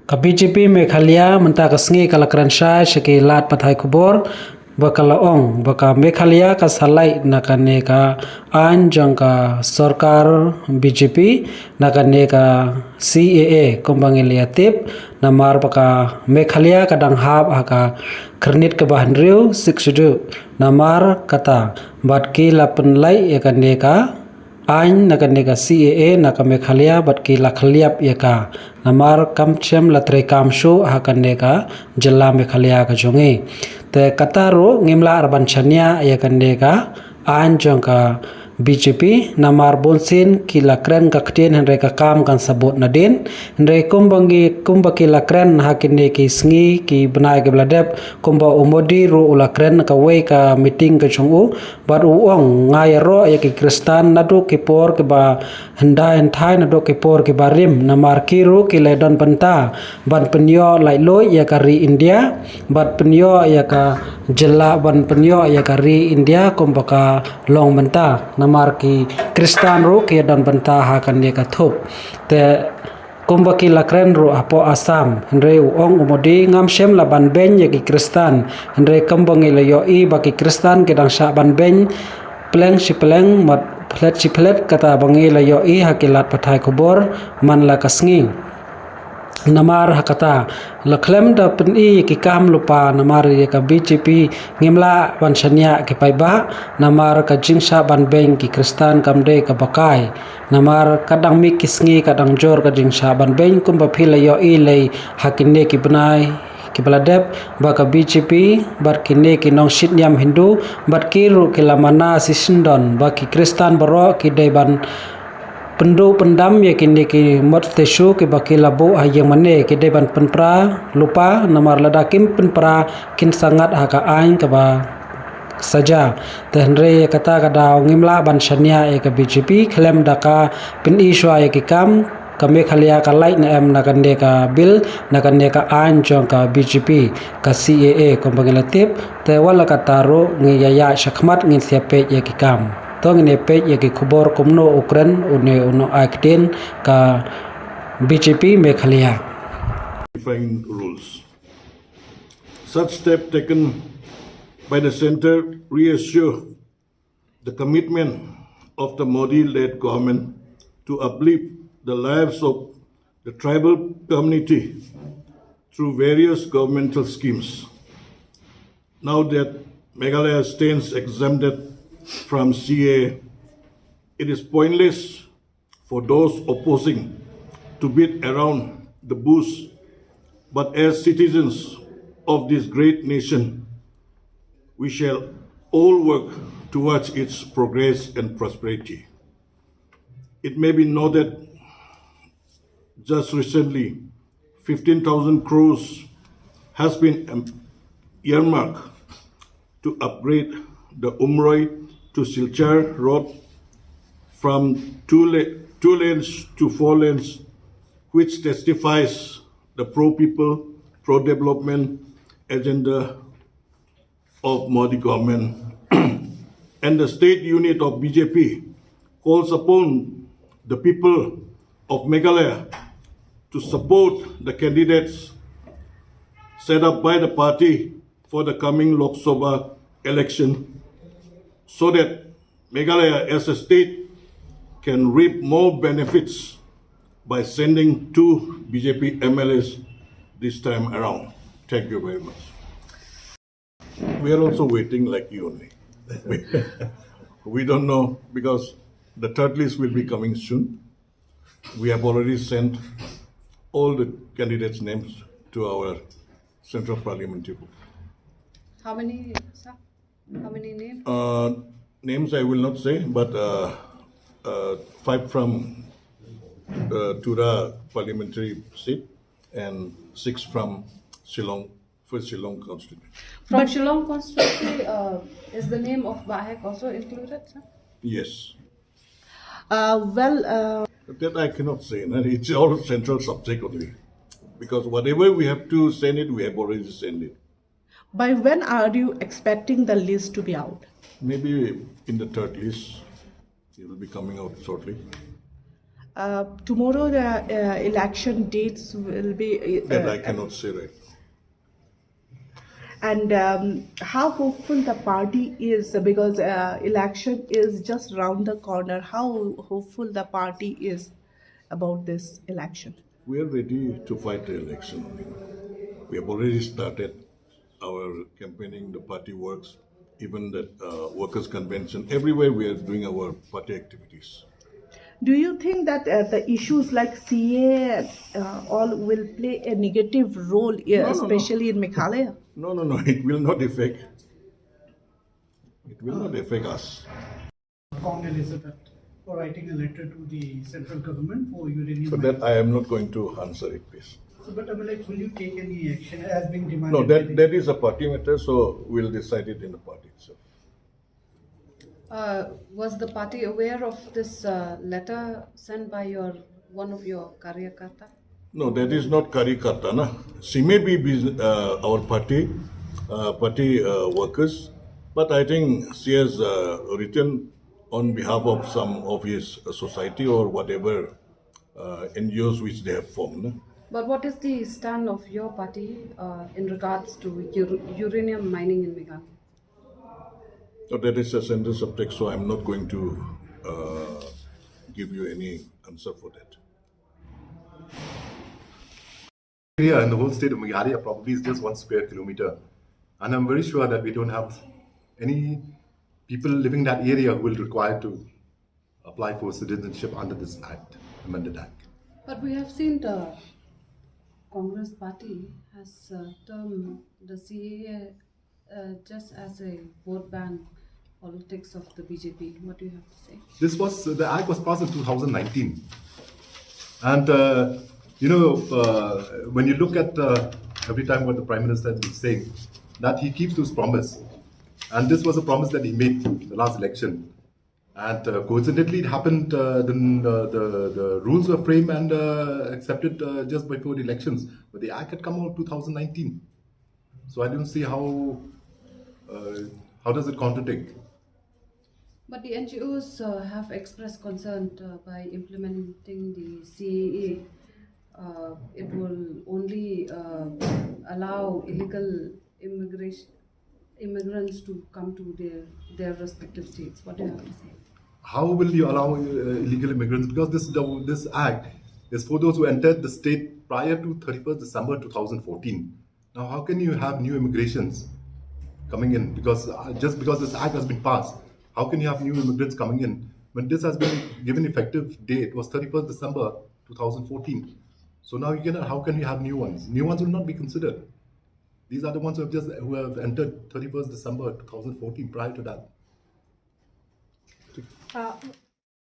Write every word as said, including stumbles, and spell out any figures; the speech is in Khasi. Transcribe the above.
Ka B J P Meghalaya mynta ka sngi ka la kren shai sha ki lad pathai khubor ba ka la ong ba ka Meghalaya ka sa lait na kane ka aiñ jong ka sorkar B J P, na kane ka C A A, kumba ngi la ïa tip, namar ba ka Meghalaya ka dang hap ha ka khyrnit kaba hynriew Sixth Schedule, namar kata bad ki la pynlait ïa kane ka aiñ na kane ka C A A na ka Meghalaya bad ki la khylliap ïa ka. Namar kam shym la trei kam shuh ha kane ka jylla Meghalaya ka jong ngi. Te kata ruh ngim lah ban shaniah ïa kane ka aiñ jong ka B J P, namar bun sien ki la kren ka ktien hynrei ka kam kan sa bud nadien. Hynrei kumba ngi, kumba ki la kren ha kine ki sngi ki bnai kiba la dep, kumba u Modi ruh u la kren kawei ka meeting ka jong u, bad u ong, nga ïaroh ïa ki Khristan naduh ki por kiba hyndai hynthai, naduh ki por kiba rim, namar ki ruh ki la don bynta ban pynïoh laitluid ïa ka ri India, ban pynïoh ïa ka jylla, ban pynïoh ïa ka ri India kumba ka long mynta, namar ki Khristan ruh ki don bynta ha kane ka thup. Te kumba ki la kren ruh hapoh Assam, hynrei u ong u Modi, ngam shym la ban beiñ ïa ki Khristan, hynrei kumba ngi la ïohi ba ki Khristan ki dang shah ban beiñ pleng shi pleng, mat phlet shi phlet, kata ba ngi la ïohi ha ki lad pathai khubor man la ka sngi. Namar ha kata, la khlem da pyni ïa ki kam lypa, namar ïa ka B J P ngim lah ban shaniah ki paidbah, namar ka jingshah ban beiñ ki Khristan kam dei kaba kai. Namar ka dang mih ki sngi ka dang jur ka jingshah ban beiñ, kumba phi la ïohi lei ha kine ki bnai kiba la dep, ba ka B J P bad kine ki nongshit niam Hindu bad ki ruh ki la mana shisyndon ba ki Khristan baroh ki dei ban pynduh pyndam ïa kine ki mot statue kiba ki la buh ha ïing mane, ki dei ban pynpra lypa, namar lada kim pynpra kin sa ngat ha ka aiñ kaba saja. Te hynrei ïa kata ka daw ngim lah ban shaniah ïa ka B J P khlem da ka pyni shuwa ïa ki kam. Ka Meghalaya ka lait ne em na kane ka bill, na kane ka aiñ jong ka B J P, ka C A A, kumba ngi la tip. Te wat la kata ruh ngi ïa ïaid shakhmat, ngin sa ïa peit ïa ki kam. To ngin ïa peit ïa ki khubor kumno u kren une u nongai ktien ka B J P Meghalaya. Defined rules. Such step taken by the centre reassure the commitment of the Modi-led government to uplift the lives of the tribal community through various governmental schemes. Now that Meghalaya stands exempted from C A A, it is pointless for those opposing to beat around the bush, but as citizens of this great nation, we shall all work towards its progress and prosperity. It may be noted, just recently, fifteen thousand crores has been, um, earmarked to upgrade the Umroi to Silchar road from two, la- two lanes to four lanes, which testifies the pro-people, pro-development agenda of Modi government. And the state unit of B J P calls upon the people of Meghalaya to support the candidates set up by the party for the coming Lok Sabha election, so that Meghalaya as a state can reap more benefits by sending two B J P M L As this time around. Thank you very much. We are also waiting like you only. We don't know because the third list will be coming soon. We have already sent all the candidates' names to our Central Parliamentary Board. How many, sir? How many names? Uh, names I will not say, but, uh, uh, five from, uh, Tura parliamentary seat and six from Shillong, for Shillong constituency. From Shillong constituency, uh, is the name of Bahek also included, sir? Yes. Uh, well, uh, That I cannot say, no? It's all central subject only. Because whatever we have to send it, we have already sent it. By when are you expecting the list to be out? Maybe in the third list, it will be coming out shortly. Uh, tomorrow the uh, election dates will be. Uh, That I cannot say right now. And um, how hopeful the party is, because uh, election is just round the corner. How hopeful the party is about this election? We are ready to fight the election. We have already started our campaigning, the party works, even the uh, workers' convention. Everywhere we are doing our party activities. Do you think that uh, the issues like C A A uh, all will play a negative role, uh, No, no, no. especially in Meghalaya? No, no, no, it will not affect. It will not affect us. Kong Elizabeth for writing a letter to the central government for uranium. So that I am not going to answer it, please. So, but I mean, like, will you take any action as being demanded? No, by that, the- that is a party matter, so we'll decide it in the party itself. Uh, was the party aware of this uh, letter sent by your one of your karyakarta? No, that is not karyakarta, na. She may be bus- uh, our party, uh, party uh, workers, but I think she has uh, written on behalf of some of his uh, society or whatever uh, N G Os which they have formed. Na. But what is the stand of your party uh, in regards to ur- uranium mining in Meghalaya? So that is a central subject, so I'm not going to uh, give you any answer for that. Area in the whole state of Meghalaya probably is just one square kilometer. And I'm very sure that we don't have any people living that area who will require to apply for citizenship under this act, amended act. But we have seen the Congress party has uh, termed the C A A uh, just as a vote bank politics of the B J P. What do you have to say? This was, the act was passed in two thousand nineteen. And, uh, you know, uh, when you look at uh, every time what the Prime Minister is saying, that he keeps those promise. And this was a promise that he made the last election. And uh, coincidentally, it happened, uh, the, uh, the, the rules were framed and uh, accepted uh, just before the elections. But the act had come out two thousand nineteen. So I don't see how, uh, how does it contradict? But the N G Os uh, have expressed concern uh, by implementing the C A A. Uh, it will only uh, allow illegal immigration immigrants to come to their their respective states. What do you have to say? How will you allow uh, illegal immigrants? Because this, this act is for those who entered the state prior to thirty-first December two thousand fourteen. Now, how can you have new immigrations coming in? Because uh, just because this act has been passed, how can you have new immigrants coming in? When this has been given effective date was thirty-first December two thousand fourteen. So now you cannot, how can you have new ones? New ones will not be considered. These are the ones who have just, who have entered thirty-first December two thousand fourteen. Prior to that, Uh,